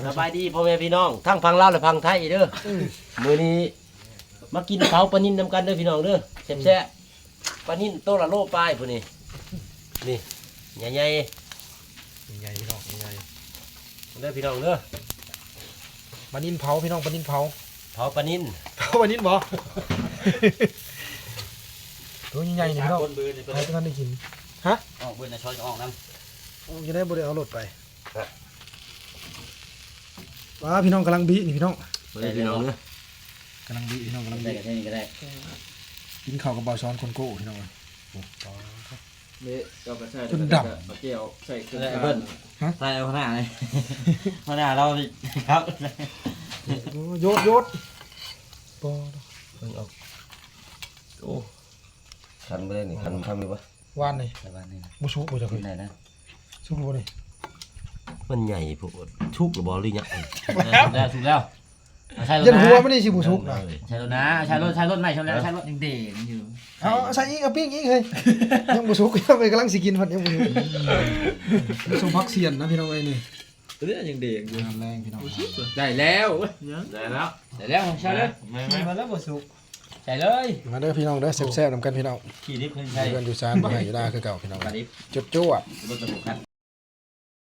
ສະບາຍດີພໍ່ແມ່ພີ່ນ້ອງ ທັງຝັ່ງລາວ ແລະ ຝັ່ງໄທເດີ. ມື້ນີ້ມາກິນເຜົາປານິນນຳກັນເດີພີ່ນ້ອງເດີ ແຊບໆ. ປານິນໂຕລະໂລປາຍພຸ້ນນີ້. ນີ້ ໃຫຍ່ໆ ໃຫຍ່ໆ ພີ່ນ້ອງ ໃຫຍ່ໆ ເດີພີ່ນ້ອງເດີ. ປານິນເຜົາພີ່ນ້ອງ ປານິນເຜົາ ເຜົາປານິນ ເຜົາປານິນບໍ? ໂຕໃຫຍ່ໆ ນີ້ພີ່ນ້ອງ ໃຜບໍ່ທັນໄດ້ກິນ? ຮະ? ອອກເບິດນະ ຊ້ອນອອກນຳ. ອອກຢູ່ໄດ້ ບໍ່ໄດ້ເອົາລົດໄປ. ວ້າ ພີ່ນ້ອງກຳລັງບີນີ້ພີ່ນ້ອງ ເບິ່ງພີ່ນ້ອງເດີ ກຳລັງບີພີ່ນ້ອງ ກຳລັງບີ ກິນເຂົ້າກັບບ່າວຊອນຄົນໂກ້ພີ່ນ້ອງ. ເດ້ ເຈົ້າກໍໃສ່ ຈົນດຳ ແລ້ວກໍເອົາແຈ່ວໃສ່ເຄື່ອງ ໃສ່ເບິ່ງ ຮະ ໃສ່ເອົາຂະໜາດນີ້ ຂະໜາດເຮົານີ້ຄັບ. ໂອ້ ໂຍດ ໂຍດ ບໍ່ ເບິ່ງເອົາ. ໂອ້ ຄັນບໍ່ໄດ້ນີ້ ຄັນ ຄັນຢູ່ບໍ່? ຫວານນີ້ ຫວານນີ້ ບໍ່ສຸກບໍ່ຈັກເລີຍ ໄດ້ນະ ສຸກບໍ່ນີ້? ມັນໃຫຍ່ໂພດ ສຸກແລ້ວບໍ່ ຫຼືຍັງ? ສຸກແລ້ວ ສຸກແລ້ວ ເອົາໃສ່ລົດນະ ຢ້ານຫົວມັນນີ້ຊິບໍ່ສຸກນະ. ໃສ່ລົດນະ ໃສ່ລົດ ໃສ່ລົດໃໝ່ ໃສ່ລົດ ໃສ່ລົດ ຍັງເດນຢູ່. ເອົາໃສ່ອີກ ເອົາປີ້ງອີກເຮີ້ຍ ຍັງບໍ່ສຸກ ເຮົາກຳລັງຊິກິນ ພັດຍັງບໍ່ສຸກ. ສົມຜັກສ່ຽນນະພີ່ນ້ອງເອີຍນີ້ ຕົວນີ້ຍັງເດນຢູ່ ງາມແລງພີ່ນ້ອງ ໄດ້ແລ້ວ ໄດ້ແລ້ວ ໄດ້ແລ້ວ ໃສ່ເລີຍ ມາແລ້ວບໍ່ສຸກ. ໃສ່ເລີຍ ມາເດີພີ່ນ້ອງເດີ ແຊບໆນຳກັນພີ່ນ້ອງ. ຂີ້ດິບເພິ່ນໃສ່ ຢູ່ເຮືອນຢູ່ຊານ ຢູ່ໄຮ່ຢູ່ນາຄືເກົ່າພີ່ນ້ອງ ປາດິບ ຈົວດໆ ລົດກະດູກຄັນ